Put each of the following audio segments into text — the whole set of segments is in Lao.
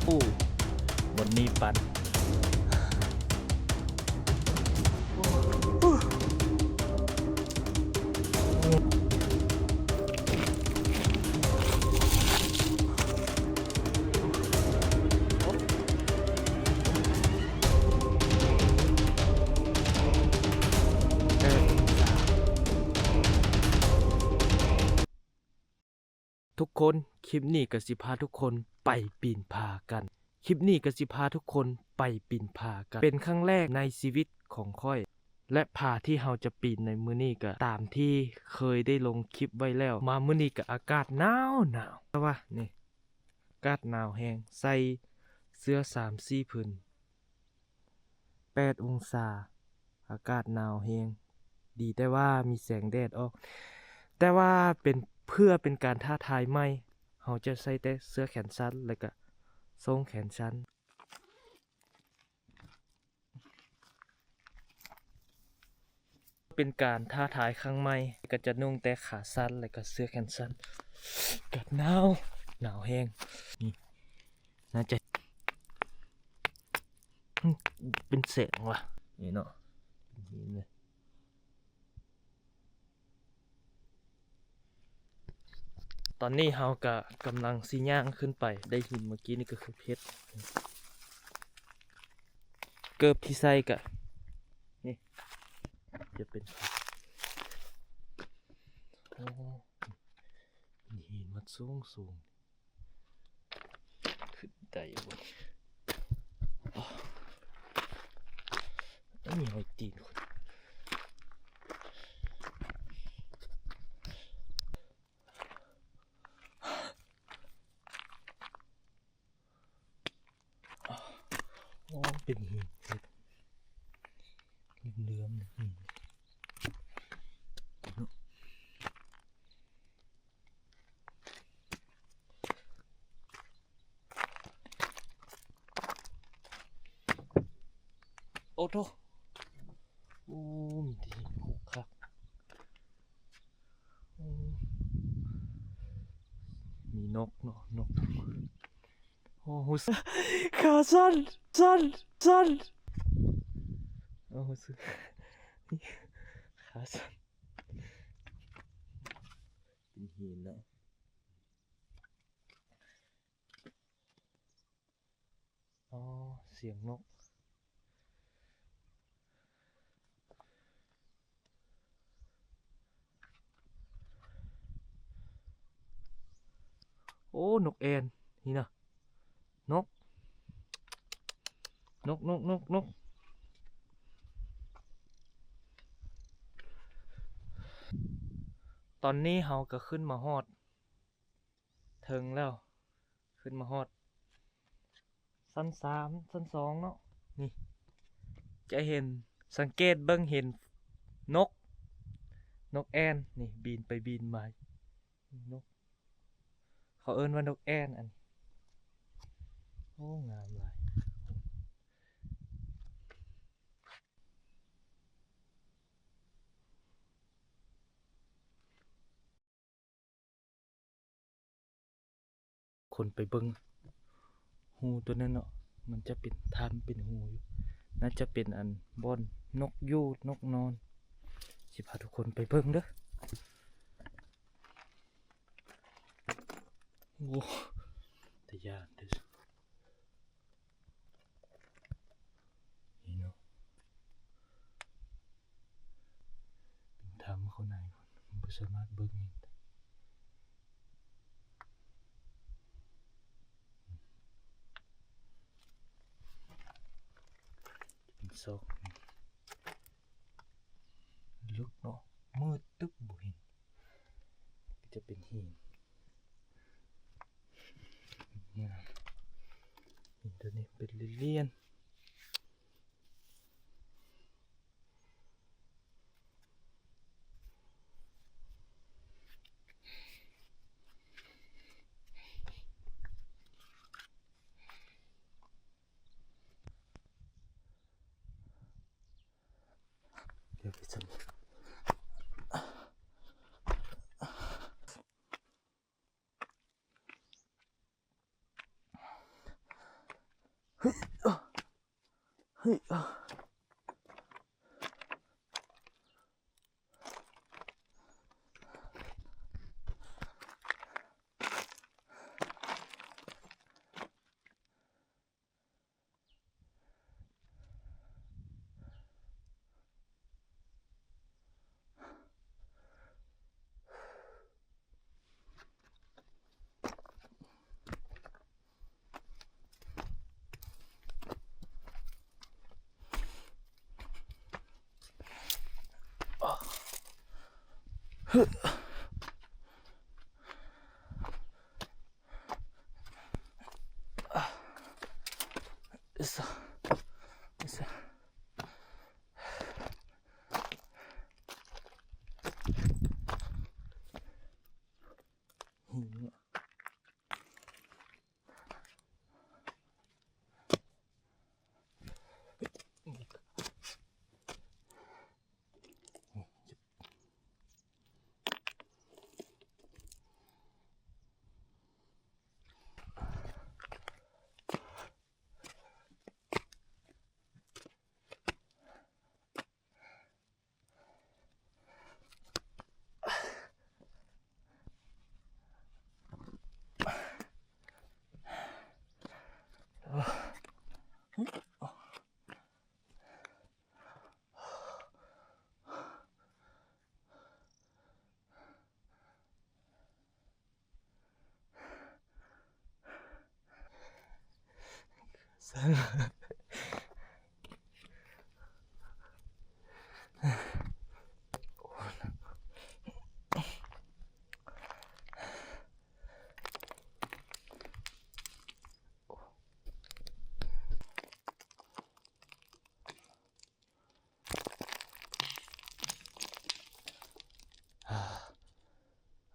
ໂອ້ ບ່ອນນີ້ປັ່ນ. ທຸກຄົນ ຄລິບນີ້ກໍຊິພາທຸກຄົນໄປປີນຜາກັນ. ຄລິບນີ້ກໍຊິພາທຸກຄົນໄປປີນຜາກັນ ເປັນຄັ້ງແລກໃນຊີວິດຂອງຂ້ອຍ ແລະ ຜາທີ່ເຮົາຈະປີນໃນມື້ນີ້ກໍຕາມທີ່ເຄີຍໄດ້ລົງຄລິບໄວ້ແລ້ວ. ມາມື້ນີ້ກໍອາກາດໜາວໆ ແຕ່ວ່ານີ້ ອາກາດໜາວແຮງ ໃສ່ເສື້ອສາມສີ່ຜືນ. ແປດອົງສາ ອາກາດໜາວແຮງ ດີແຕ່ວ່າມີແສງແດດອອກ ແຕ່ວ່າເປັນ ເພື່ອເປັນການທ້າທາຍໃໝ່ ເຮົາຈະໃສ່ແຕ່ເສື້ອແຂນສັ້ນ ແລ້ວກະໂສ້ງແຂນສັ້ນ. ເປັນການທ້າທາຍຄັ້ງໃໝ່ ກໍຈະນຸ່ງແຕ່ຂາສັ້ນ ແລ້ວກໍເສື້ອແຂນສັ້ນ. ອາກາດໜາວ ໜາວແຮງ ນີ້ ໜ້າຈະ ເປັນແສງວ່າ ນີ້ເນາະ ເຫັນເລີຍ. ຕອນນີ້ເຮົາກະກຳລັງຊິຍ່າງຂຶ້ນໄປ ໄດ້ຫີນເມື່ອກີ້ນີ້ກໍຄືເພັດ ເກີບທີ່ໃສ່ກະ ນີ້ ຈະເປັນ ໂອ້ ຫີນມັນສູງໆ. ຂຶ້ນໄດ້ບໍ່? ໂອ້ ມີຮອຍຕີນຄົນ. ໂອ້ ເປັນຫີນເຫຼືອມໆ. ໂອ້ໂທ້ ໂອ້ ມີແຕ່ຫີນຄຸກຄັກ. ໂອ້ ມີນົກເນາະ ນົກ. ໂອ້ ຮູ້ສຶກ ຂາສັ່ນ ສັ່ນ ສັ່ນ. ໂອ້ ຮູ້ສຶກ ຂາສັ່ນ ເປັນຫີນເນາະ. ອໍ ສຽງນົກ. ໂອ້ ນົກແອ່ນ ນີ້ນະ ນົກ ນົກ ນົກ ນົກ ນົກ. ຕອນນີ້ເຮົາກໍຂຶ້ນມາຮອດ ເທິງແລ້ວ ຂຶ້ນມາຮອດຊັ້ນສາມ ຊັ້ນສອງເນາະ. ນີ້ ຈະເຫັນ ສັງເກດເບິ່ງເຫັນນົກ ນົກແອ່ນ ນີ້ ບິນໄປບິນມາ ນົກ ເຂົາເອີ້ນວ່ານົກແອ່ນ ອັນ ໂອ້ ງາມຫຼາຍ. ຄົນໄປເບິ່ງຮູຕົວນັ້ນເນາະ ມັນຈະເປັນຖ້ຳເປັນຮູຢູ່ ໜ້າຈະເປັນອັນບ່ອນນົກຢູ່ນົກນອນ. ຊິພາທຸກຄົນໄປເບິ່ງເດີ. ໂອ້ ຕາຢ້ານເດີ. ນີ້ເນາະ ເປັນຖ້ຳເຂົ້າໃນພຸ້ນ ບໍ່ສາມາດເບິ່ງເຫັນ. ເປັນຊອກເລິກເນາະ ມືດຕຶບ ບໍ່ເຫັນ. ກໍຈະເປັນຫີນ ງາມ. ຫີນຕົວນີ້ເປັນລຽນໆ. ດຽວໄປສຳ ໂ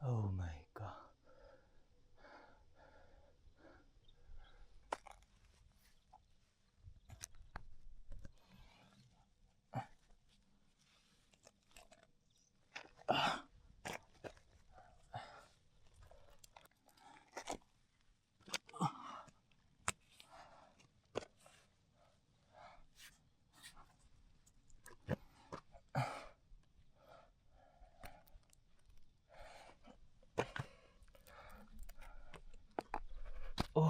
Oh my god. ໂອ້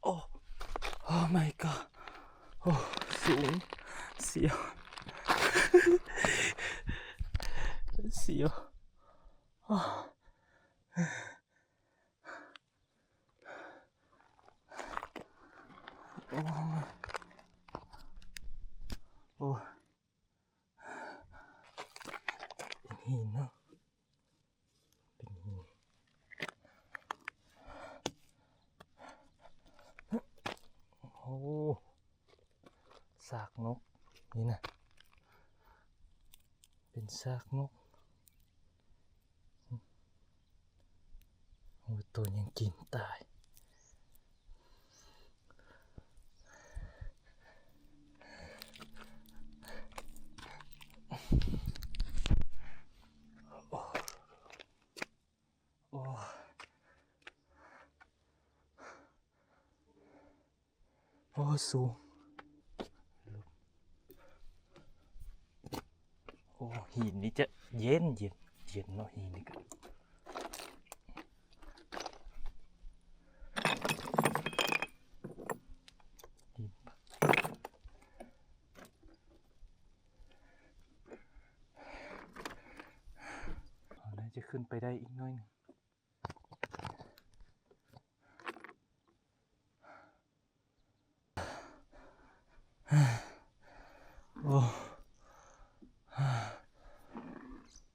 ໂອ້ Oh my god ໂອ້ ສູງ ສຽວ ສຽວ ໂອ້ ໂອ້ຍ ໂອ້ຍ ເປັນຫີນເນາະ ເປັນຫີນ ໂອ້ ຊາກນົກ ນີ້ນະ ເປັນຊາກນົກ. ໂອ້ ໂຕຍັງກິນຕາຍ. ໂອ້ ໂອ້ ສູງ ໂອ້ ຫີນນີ້ຈະເຢັນ ເຢັນ ເຢັນເນາະ ຫີນນີ້ກະ ເຮົາໜ້າຈະຂຶ້ນໄປໄດ້ອີກໜ້ອຍໜຶ່ງ. ໂອ້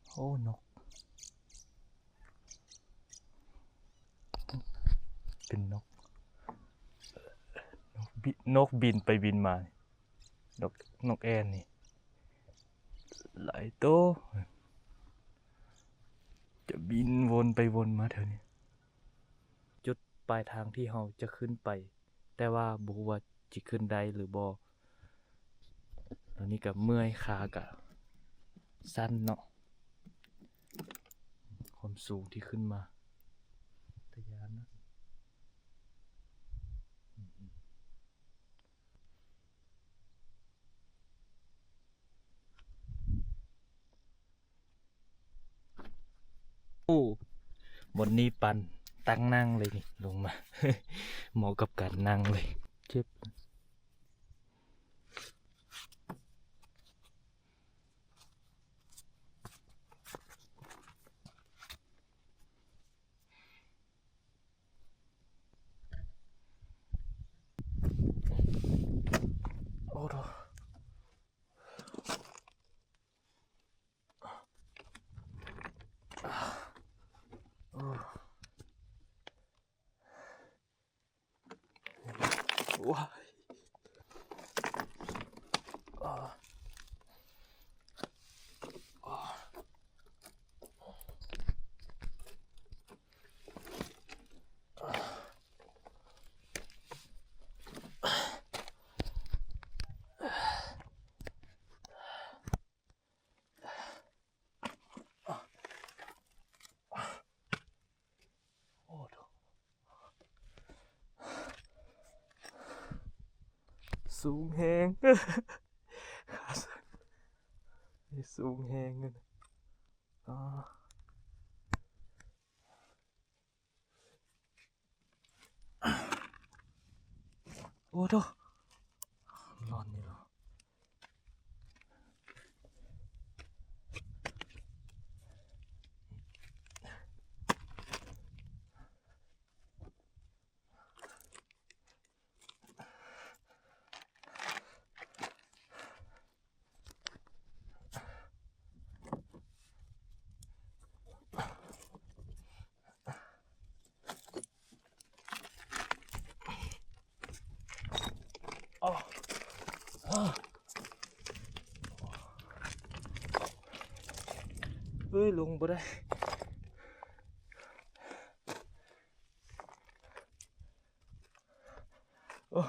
ໂອ້ ນົກ ເປັນນົກ ນົກບິ ນົກບິນໄປບິນມາ. ນົກ ນົກແອ່ນນີ້ຫຼາຍໂຕ ຈະບິນວົນໄປວົນມາແຖວນີ້. ຈຸດປາຍທາງທີ່ເຮົາຈະຂຶ້ນໄປ ແຕ່ວ່າບໍ່ຮູ້ວ່າຊິຂຶ້ນໄດ້ຫຼືບໍ່. ຕອນນີ້ກະເມື່ອຍ ຂາກະສັ່ນເນາະ ຄວາມສູງທີ່ຂຶ້ນມາ ຕາຢ້ານເນາະ. ໂອ້ ບ່ອນນີ້ປານຕັ່ງນັ່ງເລີຍນີ້ ລົງມາ ເໝາະກັບການນັ່ງເລີຍ ເຈັບ. ໂອ້ໂດ. ໂອ້ໂດ ສູງແຮງ ຂາສັ່ນ ສູງແຮງເລີຍ ອໍ. ໂອ້ໂດ ຮ້ອນນີ້ເນາະ. ເອີຍ ລົງບໍ່ໄດ້. ໂອ້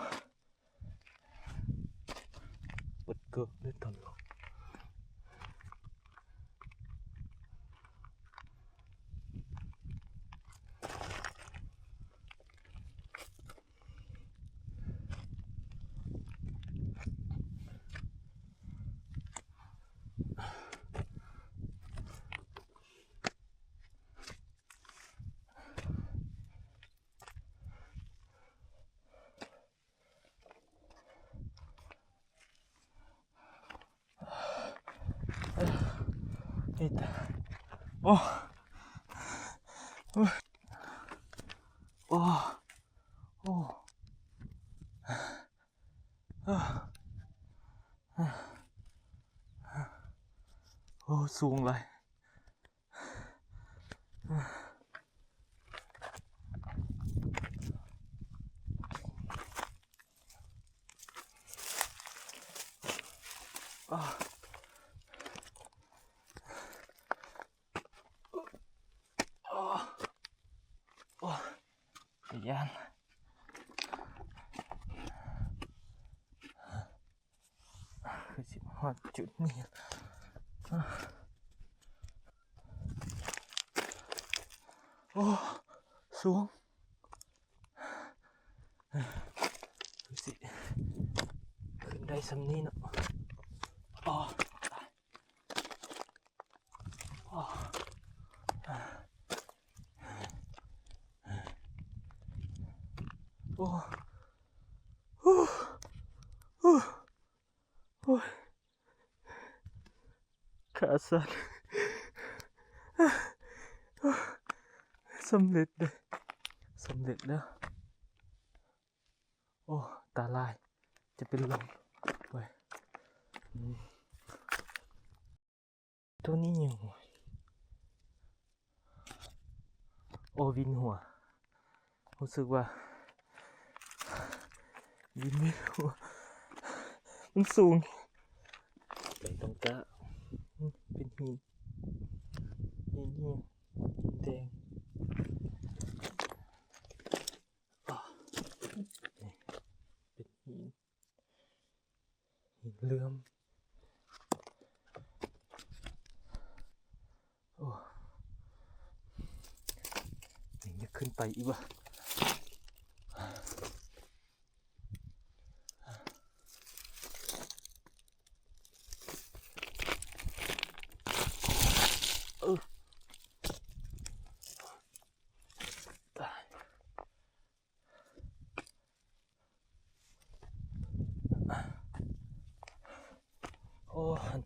ປວດເກີບເລີຍຕອນລົງ. ເຮັດ ໂອ້ ໂອ້ ໂອ້ ໂອ້ ສູງຫຼາຍ. ໂອ້ ໂອ້ ໂອ້ ຢ້ານ. ຄືຊິຮອດຈຸດນີ້ ໂອ້ ສູງ ຄືຊິຂຶ້ນໄດ້ສ່ຳນີ້ເນາະ ໂອ້ ໂອ້ ໂອ້ ໂອ້ຍ ຂາສັ່ນ ສຳເລັດເດ້ ສຳເລັດແລ້ວ. ໂອ້ ຕາລາຍ ຈະເປັນລົມເວີຍ ອືມ. ໂຕນີ້ຫຍັງ? ໂອ້ ວິນຫົວ ຮູ້ສຶກວ່າວິນຫົວ ມັນສູງ ໄປຕ້ອງກະ ເປັນຫີນ ຫີນຫຍັງ ຫີນແດງ ເປັນຫີນ ຫີນເຫຼື້ອມ ໂອ້ ຍັງຢາກຂຶ້ນໄປອີກວະ ເອີ.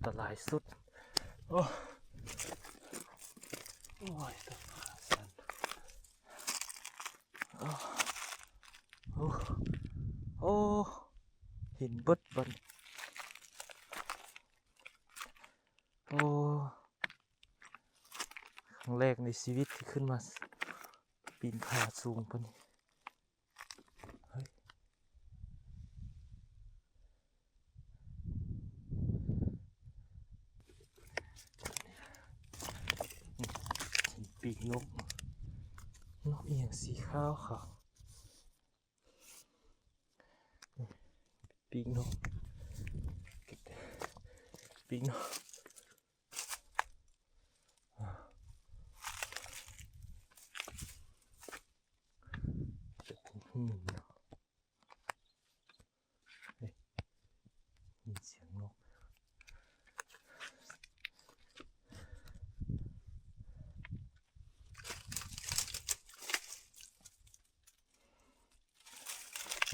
ຕະຫຼາຍສຸດ. ໂອ້ ໂອ້ຍ ຕາຂາສັ່ນ. ໂອ້ ໂອ້ ໂອ້ ເຫັນເບິດບັດນີ້. ໂອ້ ຄັ້ງແລກໃນຊີວິດທີ່ຂຶ້ນມາປີນຜາສູງປານນີ້. ເຮີ້ຍ ປີກນົກ ນົກອີ່ຫຍັງສີຂາວຂາວ. ປີກນົກ ປີກນົກ. ເອີ ເຮີ້ຍ ໄດ້ຍິນສຽງນົກ.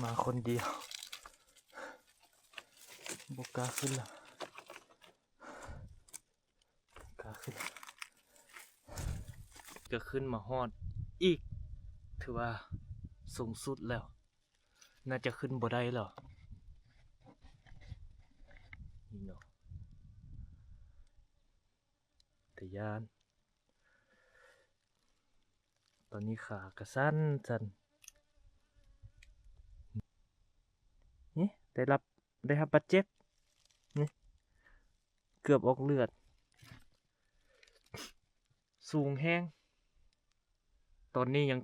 ມາຄົນດຽວ ບໍ່ກ້າຂຶ້ນລະ ບໍ່ກ້າຂຶ້ນ. ກະຂຶ້ນມາຮອດອີກ ຖືວ່າສູງສຸດແລ້ວ ໜ້າຈະຂຶ້ນບໍ່ໄດ້ແລ້ວ ນີ້ເນາະ. ຕາຢ້ານ ຕອນນີ້ຂາກະສັ່ນສັ່ນ ນີ້ ໄດ້ຮັບ ໄດ້ຮັບບາດເຈັບ ນີ້ ເກືອບອອກເລືອດ ສູງແຮງ. ຕອນນີ້ຍັງ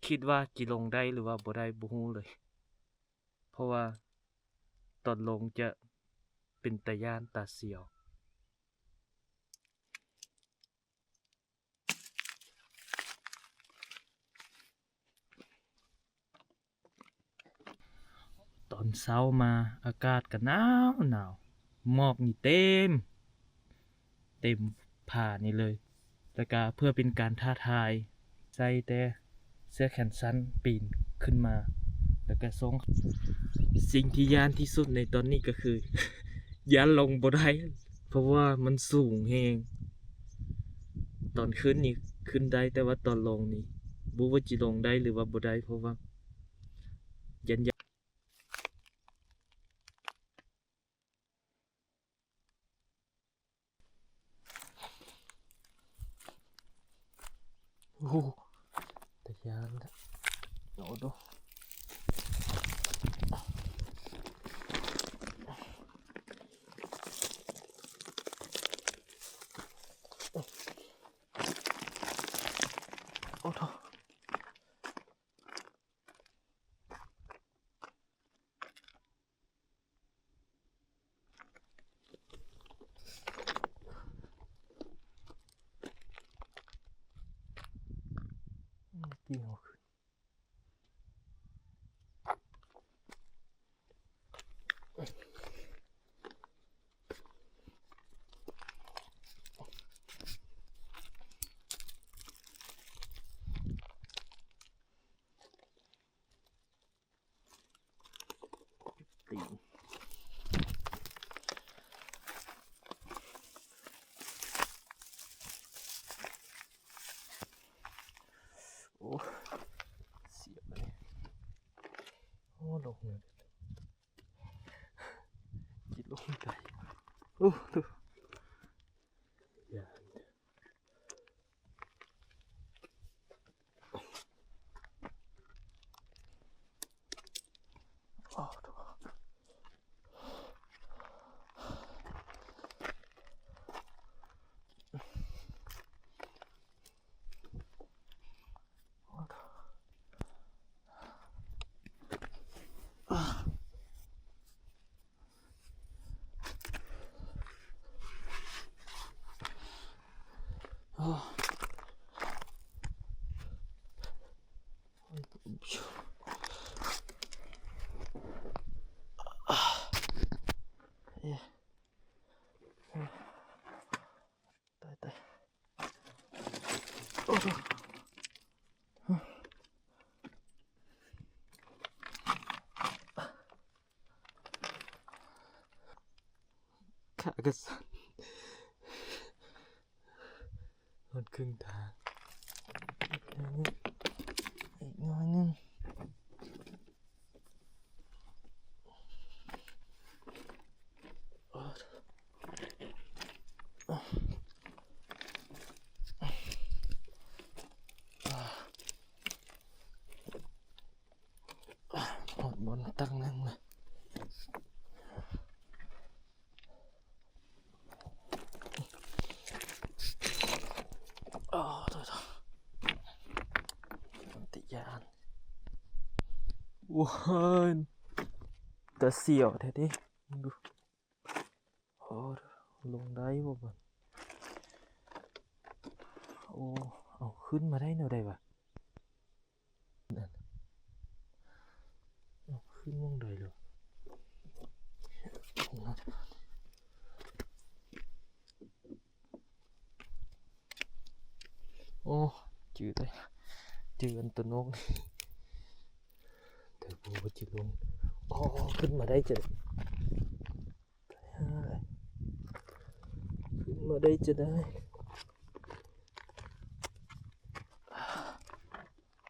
ຄິດວ່າຊິລົງໄດ້ຫຼືວ່າບໍ່ໄດ້ ບໍ່ຮູ້ເລີຍ ເພາະວ່າຕອນລົງຈະເປັນຕາຢ້ານຕາສຽວ. ຕອນເຊົ້າມາອາກາດກະໜາວໜາວ ໝອກນີ້ເຕັມ ເຕັມຜານີ້ເລີຍ ແລ້ວກະເພື່ອເປັນການທ້າທາຍ ໃສ່ແຕ່ເສື້ອແຂນສັ້ນປີນຂຶ້ນມາ ແລ້ວກະສົ່ງ ສິ່ງທີ່ຢ້ານທີ່ສຸດໃນຕອນນີ້ກະຄື ຢ້ານລົງບໍ່ໄດ້ ເພາະວ່າມັນສູງແຮງ. ຕອນຂຶ້ນນີ້ຂຶ້ນໄດ້ ແຕ່ວ່າຕອນລົງນີ້ບໍ່ຮູ້ວ່າຊິລົງໄດ້ຫຼືວ່າບໍ່ໄດ້ ເພາະວ່າຢ້ານ ໂອ້ ຕາຢ້ານລະ ໂອ້ໂດ ໂອ້ໂດ. ປີນເອົາຂຶ້ນ. ຕີນ ໂອ້ ສຽບເລີຍ ໂອ້ ລົງເລີຍ ຈິດລົງໄກ ໂອ້ ຕາຍ ຕາຍ ໂອ້ໂຫ ຂາກະສັ່ນ ເຄິ່ງທາງ ອີກໜ້ອຍໜຶ່ງ ຮອດບ່ອນຕັ້ງນັ່ງລະ. ໂອ້ ໂທ້ໆ ຕາຢ້ານ ໂອ້ຍ ຕາສຽວແທ້ເດ ເບິ່ງດູ. ໂອ້ ລົງໄດ້ບໍ່ບັດ? ໂອ້ ເອົາ ຂຶ້ນມາໄດ້ແນວໃດວະ? ເອົາ ຂຶ້ນໝ່ອງໃດລະ? ໂອ້ ຈື່ໄດ້ ຈື່ອັນໂຕນົກນີ້ ແຕ່ບໍ່ວ່າຈະລົງ. ອໍ ຂຶ້ນມາໄດ້ຈັ່ງໃດ? ຂຶ້ນມາໄດ້ຈັ່ງໃດ?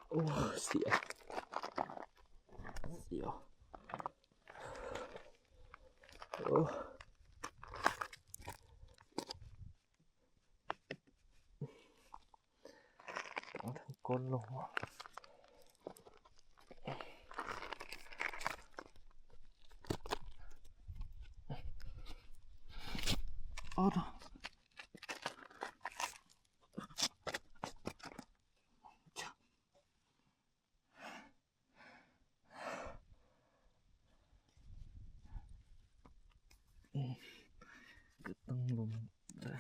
ໂອ້ ສຽວ ສຽວ ໂອ້. ເອົາທາງກົ້ນລົງ ໂອ້ ກໍຕ້ອງລົງໄດ້.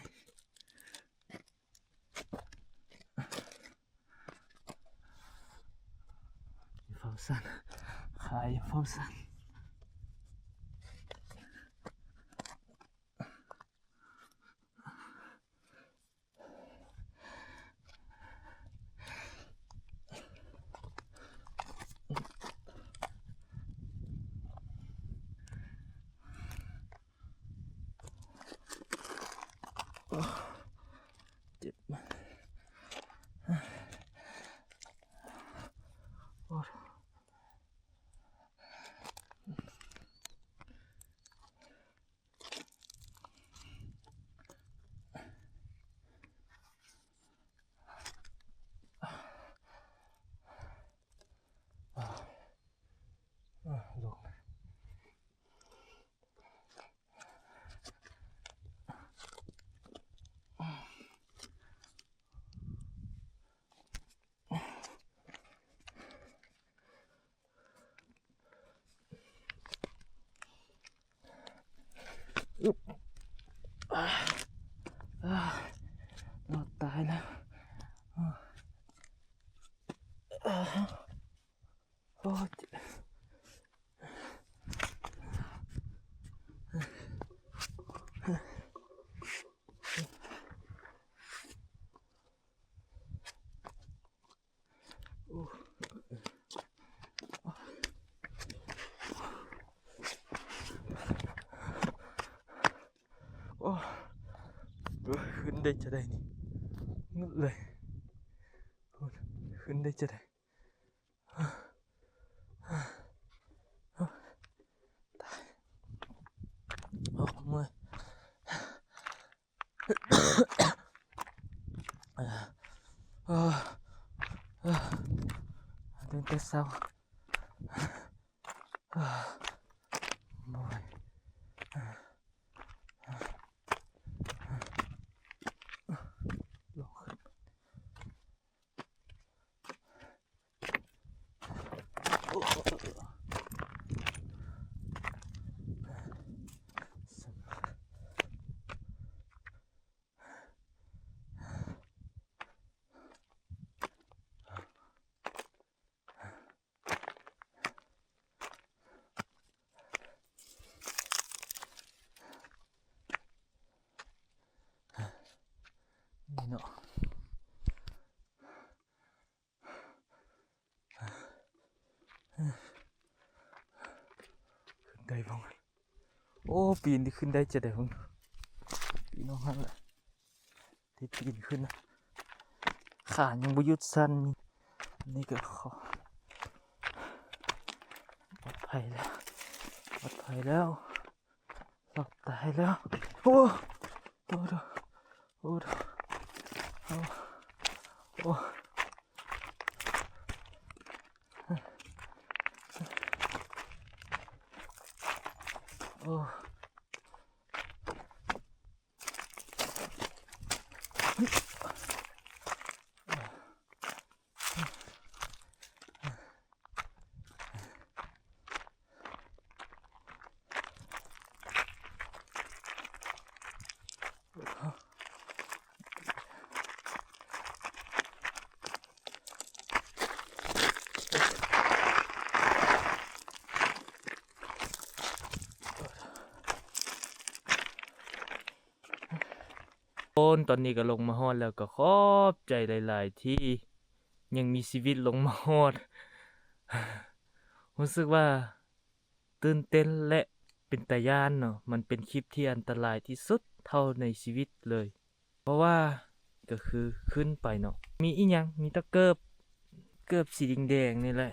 ເຝົ້າສັ່ນ ຂາເຝົ້າສັ່ນ. ເຈັບ ໂອ້. ອາ ອາ ລອດຕາຍແລ້ວ ອາ ໂອ້ຍ. ໂອ້ ໂອ້ ຂຶ້ນໄດ້ຈັ່ງໃດນີ້ ງຶດເລີຍ ຂຶ້ນໄດ້ຈັ່ງໃດ? ຕາຍ ໂອ້ ເມື່ອຍ ເອີ ເອີ ຕັ້ງແຕ່ເຊົ້າ ໂອ້ຍ ລົງຂຶ້ນ. ນີ້ເນາະ ຂຶ້ນໄດ້ບໍ່? ໂອ້ ປີນຂຶ້ນໄດ້ຈະໄດ້ພຸ້ນ ປີນອອກຫັ້ນລະ ທີ່ປີນຂຶ້ນນະ. ຂາຍັງບໍ່ຢຸດສັ່ນ. ນີ້ກໍຂໍ ປອດໄພແລ້ວ ປອດໄພແລ້ວ ລອດຕາຍແລ້ວ. ໂອ້ ໂອ້ ໂອ້ ໂອ້ ໂອ້ ໂອ້. ໂອ້ ຕອນນີ້ກໍລົງມາຮອດແລ້ວ ກໍຂອບໃຈຫຼາຍໆ ທີ່ຍັງມີຊີວິດລົງມາຮອດ. ຮູ້ສຶກວ່າຕື່ນເຕັ້ນ ແລະ ເປັນຕາຢ້ານເນາະ. ມັນເປັນຄລິບທີ່ອັນຕະລາຍທີ່ສຸດເທົ່າໃນຊີວິດເລີຍ. ເພາະວ່າກໍຄືຂຶ້ນໄປເນາະ ມີອີ່ຫຍັງ ມີແຕ່ເກີບ ເກີບສີແດງໆ ນີ້ແຫຼະ.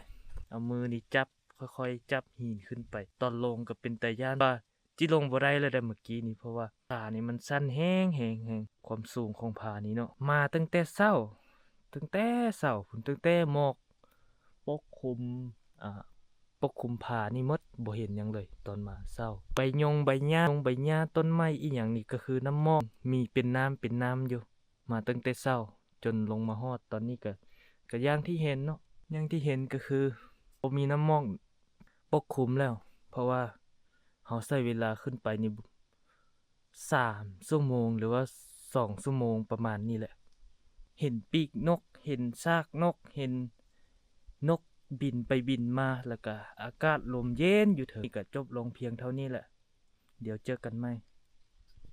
ເອົາມືນີ້ຈັບ ຄ່ອຍໆ ຈັບຫີນຂຶ້ນໄປ. ຕອນລົງກໍເປັນຕາຢ້ານວ່າ ຈິລົງບໍ່ໄດ້ແລ້ວໄດ໋ເມື່ອກີ້ນີ້ ເພາະວ່າຜານີ້ມັນຊັນແຮງໆ ຄວາມສູງຂອງຜານີ້ເນາະ. ມາຕັ້ງແຕ່ເຊົ້າ ຕັ້ງແຕ່ເຊົ້າພຸ້ນ ຕັ້ງແຕ່ໝອກປົກຄຸມ ອ່າ ປົກຄຸມຜານີ້ໝົດ ບໍ່ເຫັນຫຍັງເລີຍຕອນມາເຊົ້າ. ໃບຍົງໃບຫຍ້າ ຍົງໃບຫຍ້າ ຕົ້ນໄມ້ອີ່ຫຍັງນີ້ກໍຄືນ້ຳໝອກ ມີເປັນນ້ຳເປັນນ້ຳຢູ່. ມາຕັ້ງແຕ່ເຊົ້າຈົນລົງມາຮອດຕອນນີ້ກໍ ກໍຢ່າງທີ່ເຫັນເນາະ ຢ່າງທີ່ເຫັນກໍຄືບໍ່ມີນ້ຳໝອກປົກຄຸມແລ້ວ ເພາະວ່າເຮົາໃຊ້ເວລາຂຶ້ນໄປນີ້ສາມຊົ່ວໂມງ ຫຼືວ່າສອງຊົ່ວໂມງປະມານນີ້ແຫຼະ. ເຫັນປີກນົກ ເຫັນຊາກນົກ ເຫັນນົກບິນໄປບິນມາ ແລ້ວກະອາກາດລົມເຢັນຢູ່ເທິງ. ນີ້ກະຈົບລົງພຽງເທົ່ານີ້ແຫຼະ. ດຽວເຈີກັນໃໝ່.